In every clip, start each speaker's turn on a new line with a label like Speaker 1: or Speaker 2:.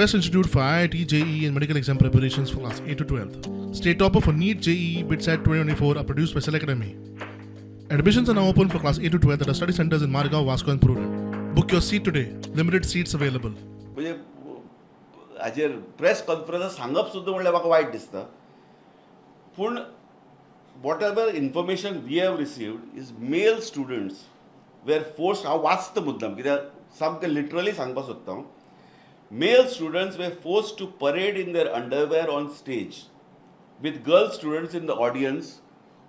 Speaker 1: best institute for IIT, JEE, and medical exam preparations for class 8 to 12. State topper for NEET, JEE, BITSAT 2024 are produced by Cell Academy. Admissions are now open for class 8 to 12 at our study centers in Margao, Vasco, and Purulem. Book your seat today. Limited seats available.
Speaker 2: म्हणजे हाजेर press conference सांगप सुद्दां म्हणल्यार म्हाका वायट दिसता, पूण whatever information we have received is male students were forced. हांव वाचता मुद्दम कित्याक सामकें लिटरली सांगपाक सोदता हांव. Male students were forced to parade in their underwear on stage with girl students in the audience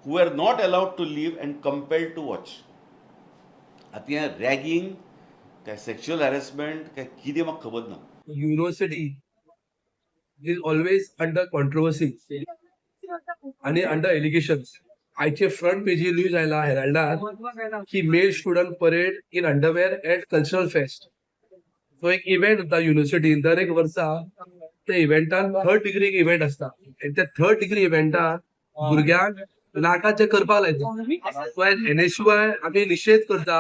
Speaker 2: who are not allowed to leave and compelled to watch. आतां हें रॅगींग काय सेक्शुअल हॅरेसमेंट काय कितें म्हाका खबर ना.
Speaker 3: University is always under controversy आणि under allegations. आयचे फ्रंट पेजीर न्यूज आयला हेराल्डार की male student parade in underwear at cultural fest. तो एक इव्हेंट जाता युनिव्हर्सिटीन दर एक वर्सा. त्या इव्हेंटान थर्ड डिग्री इव्हेंट आसता आनी त्या थर्ड डिग्री इव्हेंटान भुरग्यांक नाका ते करपाक लायता. सो एनएसयूआय आमी निशेध करता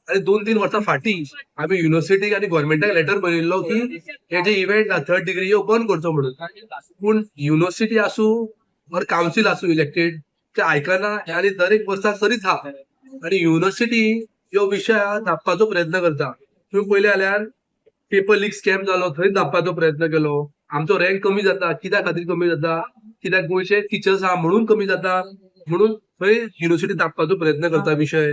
Speaker 3: आनी 2-3 वर्सां फाटीं आमी युनिव्हर्सिटीक आनी गव्हर्मेंटाक लेटर बरयल्लो की हे जे इव्हेंट आहा थर्ड डिग्री ह्यो बंद करचो म्हणून. पूण युनिव्हर्सिटी आसूं ऑर कावन्सील आसूं इलेक्टेड, ते आयकना आनी दर एक वर्सा करीत आहा आनी युनिव्हर्सिटी ह्यो विशय धांपपाचो प्रयत्न करता. तुमी पळयलें जाल्यार पेपर लीक स्कॅम जालो, थंय धांपपाचो प्रयत्न केलो. आमचो रँक कमी जाता, कित्या खातीर कमी जाता? कित्याक गोंयचे टिचर्स आहा म्हणून कमी जाता, म्हणून थंय युनिव्हर्सिटी धांपपाचो प्रयत्न करता विशय.